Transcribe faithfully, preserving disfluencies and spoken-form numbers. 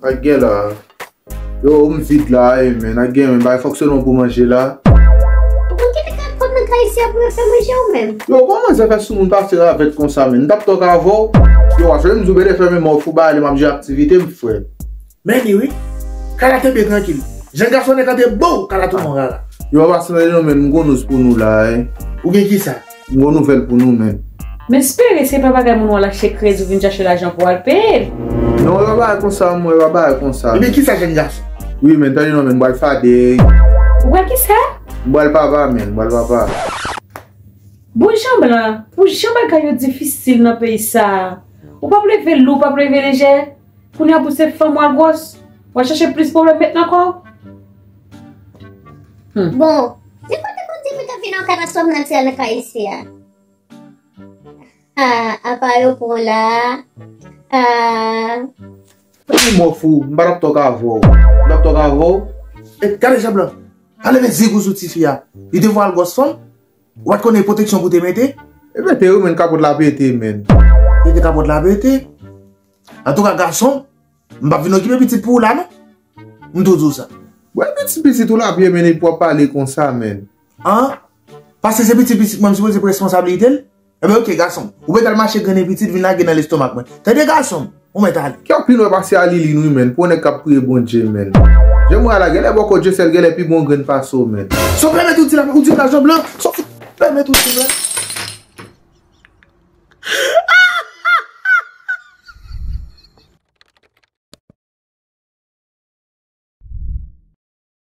Ak gen la. Yo, m vid la, ey, men. Ak gen, men, bay fòk se non pou manje la. Ou konn kite kat kòb nan kay isi a pou yo fè manje ou menm? Yo, kòman zafè sou moun pase ravèt konsa, men? M t ap tòk avè w. Yo, w ap jwenn m di w bele fèmen mò fou ba ale m ap jwe aktivite m, frè. Men li wi. Kala te byen trankil. Jèn gason nèg la te bo, kala tou mon rara. Yo, papa, se nan non, men, m gon nouz pou nou la, ey. Ou gen kisa? M gon nouvèl pou nou, men. M espere se pa bagay moun w al achte kredi ou vin chache lajan pou al peye l. Non, e pa bagay konsa, mwen, e pa bagay konsa. Ebyen, kisa, jèn gason? Wi, men, tande non, men, m pral fade. Ou pral kisa? M pral papa, men, m pral papa. Bon, Jan Blan, pou jan bagay yo difisil nan peyi sa a, ou p ap leve lou, ou p ap leve lejè? Kounye a pou se fanm w al gwòs, w al chache plis pwoblèm met nan kò w. Hmm. Bon, se kote Bondye mwen t ap vin an katastwòf natirèl nan kay isi a. Ah, apa yo pran la? Ah. Ou mò fou, m pa t ap tòk avè w. M t ap tòk avè w. E, gade Jan Blan, pa leve zig ou sou tifi a. Li te voye al gwòs fanm. Ou pa t konnen pwoteksyon pou te mete? E mete wi, men kapòt la pete, men. Li te kapòt la pete? Antouka, gason, m p ap vin okipe pitit pou ou la, non. M tou di w sa. Bon, pitit, pitit ou la byen, men, epi w ap pale konsa, men. An? Paske se pitit, pitit mwen, m sipoze pran responsablite l? Ebyen, oke, gason. Ou mèt al mache grennen pitit, vin lage nan lestomak mwen. Tande, gason m, ou mèt ale. Kè w pi nwè pase a Lilin, wi, men. Pou yon nèg k ap priye Bondye, men. Jan m wè a la, genlè bòkò Dyesèl genlè pi bon grenn pase w, men. Sa w pèmèt ou di la, ou di m la, Jan Blan? Sa w fout pèmèt ou di m la?